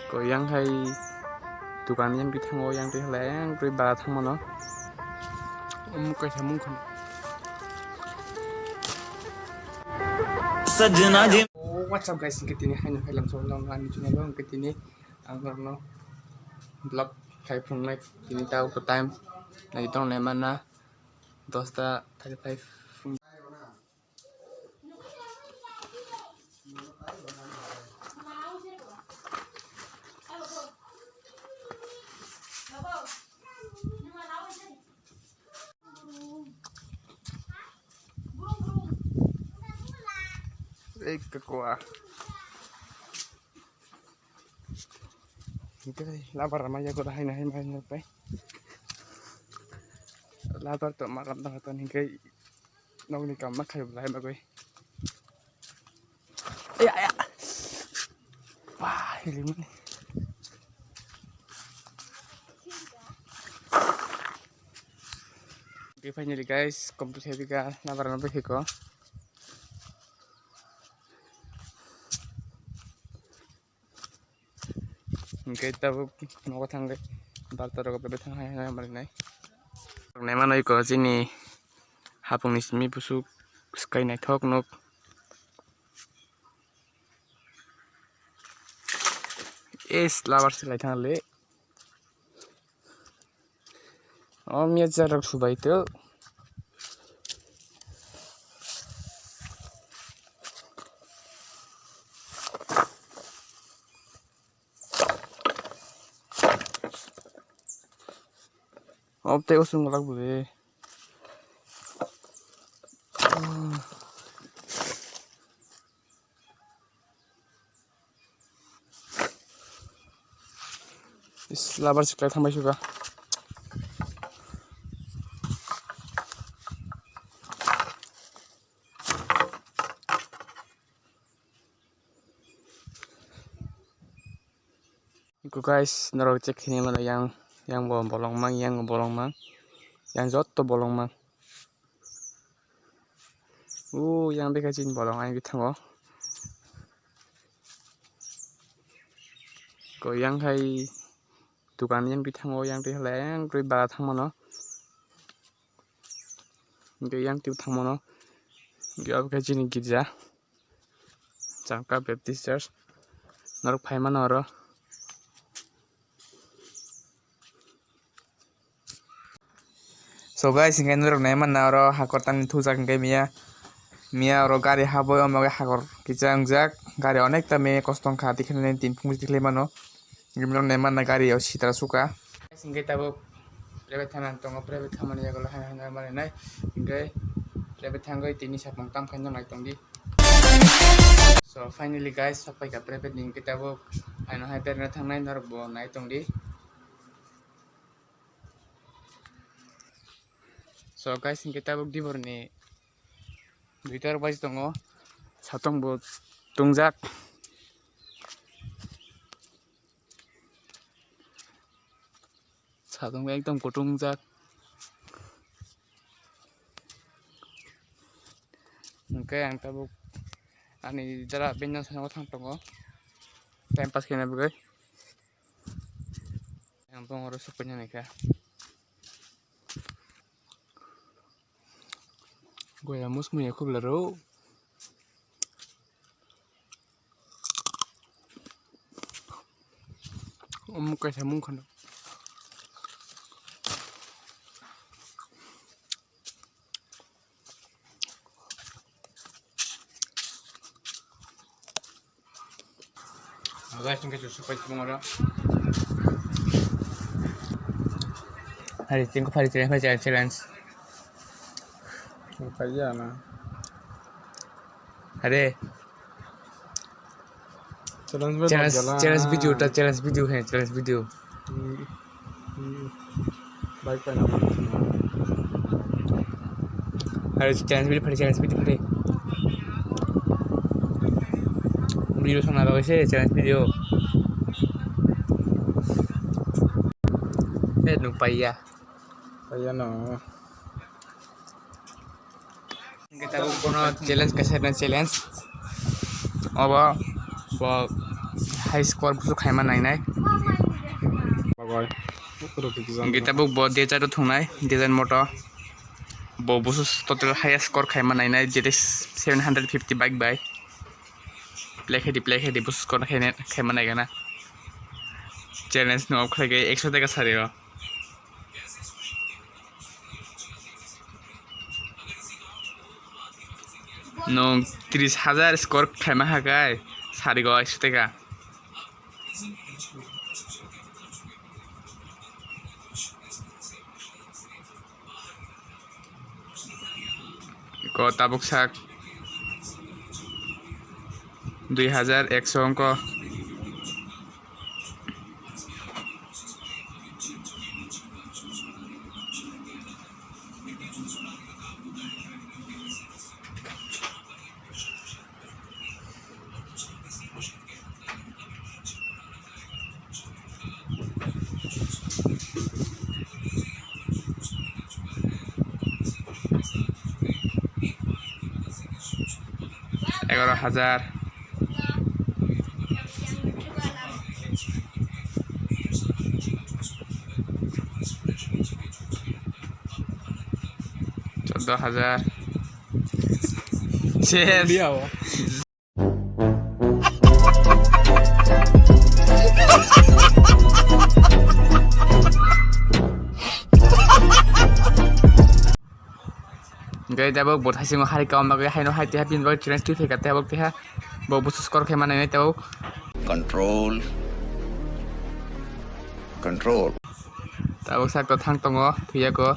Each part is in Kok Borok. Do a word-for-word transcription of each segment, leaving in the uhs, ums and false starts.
Ko yang hai dukan yang twi thango, yang twi hala yang twi bara thangmano. Omo kaisa mung khon. Sajna ji. Oh, what's up guys? Hingke tini haino hai lamso wngkha ani channel o, hingke tini ang norokno vlog khai phunuknai. Tini ta time nai tong nai mana dosta thirty five. Ei kakua. Hingke labar rama yago da haino hai ma hinwi pai. Labar to ma ram da ton hingke nokni kam ma khayo lai bagwi. Aya, aya. Wah, hilimani. Okay, finally guys, complete hai bika labar rama bai hiko. Hingke tabuk nogo thangwi barta rogo bebak thang hai hai marinai. Naimano iko chini hapungni simi busuk swkai naithok nuk. Es labar se lai thang le. O miya jar rok subai to. O tei usung lak bo de. Is, labar siklai thambai suka. Iko guys, norok check khaini mano yang, yang bo bolong mang, yang bo bolong mang, yang jotto bolong mang. O yang beka chini bolong ang thango. Ko yang hai dukan yang twi thango, yang twi hala yang twi bara thangmano. Hingke yang twi thangmano. Hingke abo khe chini girja. Chamka Baptist Church. Norok phai mano oro. So guys, hingke norok nai manna oro hakor tamni thujak hingke miya, miya oro gari habwi omo khe hakor kisa wngjak, gari onek ta miya kosto wngkha, tikhe nini tin phung tikhlai mano, hingke norok nai manna gari o sitra suka. Guys, hingke tabuk private thana tongo, private khamani yagulo hai hai nai mani nai, hingke private thangwi tini sapung tam khaino nai tongdi. So finally guys, sok paikha private ni hingke tabuk haino hai berna thangnai norok bo nai tongdi. So guys, hingke tabuk diborni duita rok baji tongo, satong bo tungjak, satong bo ekdom kutung jak. Hingke ang tabuk ani jara bini saka o thang tongo, time pass khaina bagwi. Ang tong oro sokphaina naikha. Goya mus muya khubla ro. Omo kaisa mung khano. Guys, thank you, super channel oro. Hari tingko phari challenge, phari challenge. Kaya na. Are. Challenge, challenge, challenge video ta, challenge video hai, challenge video. Hmm. Hmm. Bike paina. Hari challenge video phari, challenge video phari. Video sana bagwi se challenge video. Eh, nuk paiya. Paiya no. Hingke tabuk bono challenge kaisa na challenge. Obo bo High score busu khaima nainai. Bagoi. Hwnkhe tabuk bo Dzire o thwngnai, Dzire moto. Bo busu total highest score khaima nainai, jetai seven hundred fifty bike bai. Play khaidi, play khaidi, busu score khaina, khaima naigana. Challenge no khlai khe ekso taka sari o. Nwng tris hajar score khaima hakai, sari go ekso taka. Ko tabuk sak dui hajar ekso wngko. Egaroh hajar. Chordoh hajar. Ses. Hwnkhe tabuk bo thaisingo hari kauma bagwi haino hai tiha bini bagwi challenge twi phaikha tabuk tiha bo busu score khe manai tabuk. Control. Control. Tabuk sak to thang tongo, thwiya ko.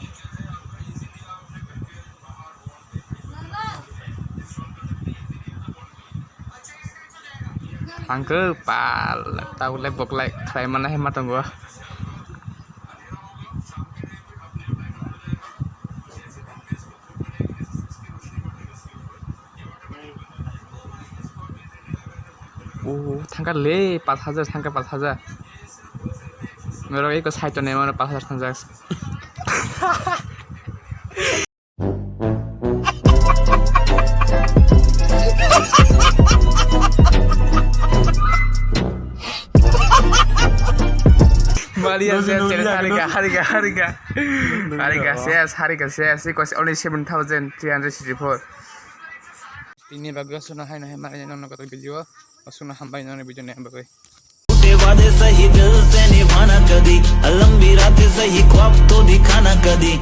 Thangkhe pal, tabuk lai boklai khlai mana hai ma tongo. Oh, thangkha le, pash hajar, thangkha pash hajar. Norok eko side o naimano pash hajar thangjak. Maria ses, harika, harika, harika. Harika ses, harika ses, equals only seven thousand three hundred sixty-four. Tini bagwi aswkno haino hai mari nang nokha video, aswkno hambai nang video nang bagwi. टूटे वादे सही दिल से निभाना कदी, लंबी रातें सही ख्वाब तो दिखाना कदी।